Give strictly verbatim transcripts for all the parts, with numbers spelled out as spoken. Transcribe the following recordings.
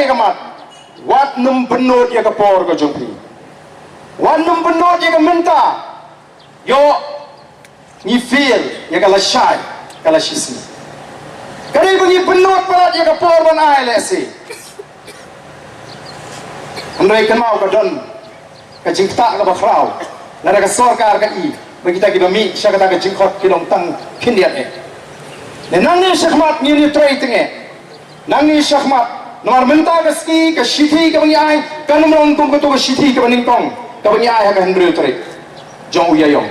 ka mat, wat nym bynnud ïa ka por ka jong phi. Wat nym bynnud ïa ka mynta. Ïoh ngi feel ïa ka lashai, ka lashisngi. Ka dei ba ngi bynnud palat ïa ka por ban ai lehse. Hynrei kynmaw ka don ka jingktah kaba khraw. Lada ka sorkar ka i ba kita kiba mih sha kata ka jingkhot ki long tang khyndiat eh. Ne nangne shakhmat ngin ïatrei teng eh. Nangne shakhmat, namar mynta ka sngi ka shithi kaba ngi ai kan ym long kum kato ka shithi kaba nyngkong kaba ngi ai ha ka hynriew tarik jong u Ïaïong.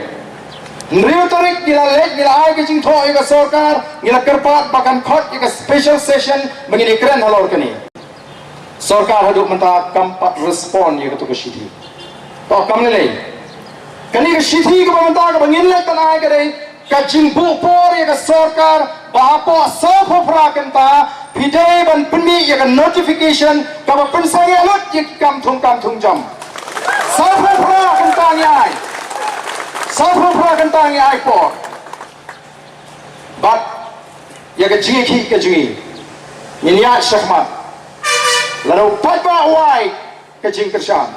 Hynriew tarik ngi la leit, ngi la ai ka jingthoh ïa ka sorkar, ngi la kyrpad ba kan khot ïa ka special session ba ngin ïakren halor kane. Sorkar haduh mynta kam pat respond ïa kato ka shithi. To kam lei. Kane ka shithi kaba mynta kaba ngin leit ban ai ka dei ka jingbuh por ïa ka sorkar ba hapoh sawphew phra kynta phi dei ban pynmih ïa ka notification kaba pynsangeh lut ïa ki kam thung kam thung jam. Sawphew phra kynta ngi ai. Sawphew phra kynta ngi ai por. Bad ïa ka jingïakhih ka jong ngi, ngin ïaid shakhmat. Lada u paidbah u ai ka jingkyrshan,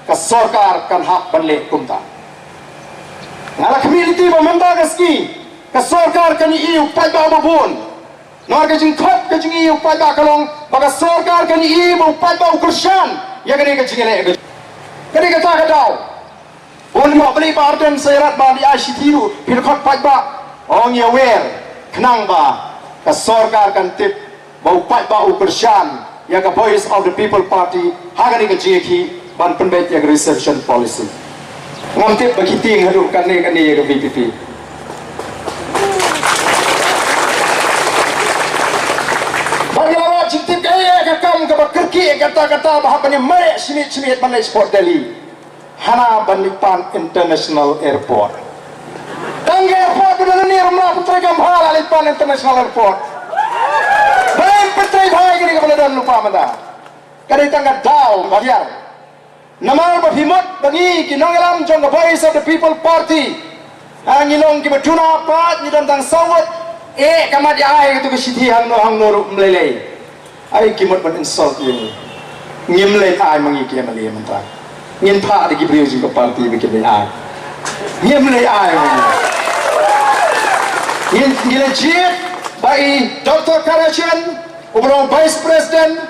ka sorkar kan hap ban leh kumta. Nga la khmih lynti ba mynta ka sngi ka sorkar kan ïohi u paidbah uba bun. Namar ka jingkhot ka jong ngi ïa u paidbah ka long ba ka sorkar kan ïohi ba u paidbah u kyrshan ïa kane ka jingïaleh ka jong ngi. Ka dei kata ka daw. Bun mo beli ba Ardent sa ïarap ba dei ai shithi ruh phi la khot paidbah. Ong ïa wer khnang ba ka sorkar kan tip ba u paidbah u kyrshan ïa ka Voice of the People Party ha kane ka jingïakhih ban pynbeit ïa ka reservation policy. Ngam tip ba ki tieng haduh kane kane ïa ka V P P. Ba ngi la wad jingtip kaei ïa ka kam kaba kyrkieh ïa kata kata ba hap ban ïa mareh shimiet shimiet ban leit shapoh Delhi. Hana ban leit pan International Airport. Tang ka airport ba dang ni ram la pyntrei kam ha la leit pan International Airport. Ba leit pyntrei bha ïa kane kaba la don lypa mynta. Ka dei tang ka daw ba biang. Namar ba phi mut ba ngi ki nongïalam jong ka Voice of the People Party. Ha ngi long kiba duna pat ngi don tang saw ngut. Eh ka mat ïa ai kato ka shithi hangno hangno ruh ym lei lei. Ai ki mut ban insult ïa ngi. Ngim lei ai ma ngi ki M L A mynta. Ngin phah da ki briew jong ka party ba kin lei ai. Ngim lei ai ma ngi. Ngin, ngin lei jied ba i Doctor Karajan, uba long Vice President,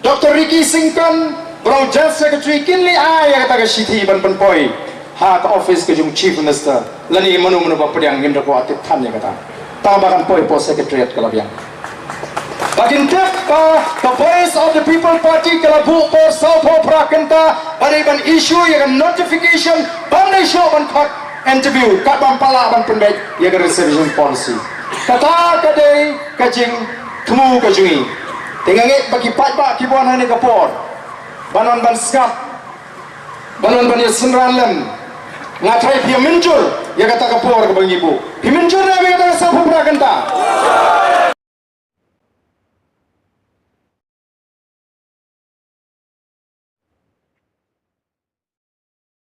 Doctor Ricky Syngkon, uba long General Secretary, kin lei ai ïa kata ka shithi ban pynpoi ha ka office ka jong Chief Minister. Lane mano mano ba pdiang ngim da kwah tip than ïa kata. Tang ba kan poi hapoh Secretariat ka la biang. Ba kin tip ba ka Voice of the People Party ka la buh por sawphew phra kynta ba dei ban issue ïa ka notification ban dei shuh ban khot interview katba ym pat lah ban pynbeit ïa ka reservation policy. Kata ka dei ka jingthmu ka jong ngi. Te nga ngeit ba ki paidbah kiba wan ha kane ka por ban wan ban sngap, ban wan ban ïa synran lem. Nga tharai phi ïa mynjur ïa kata ka por kaba ngi buh. Phi mynjur ne ïa kata ka sawphew phra kynta?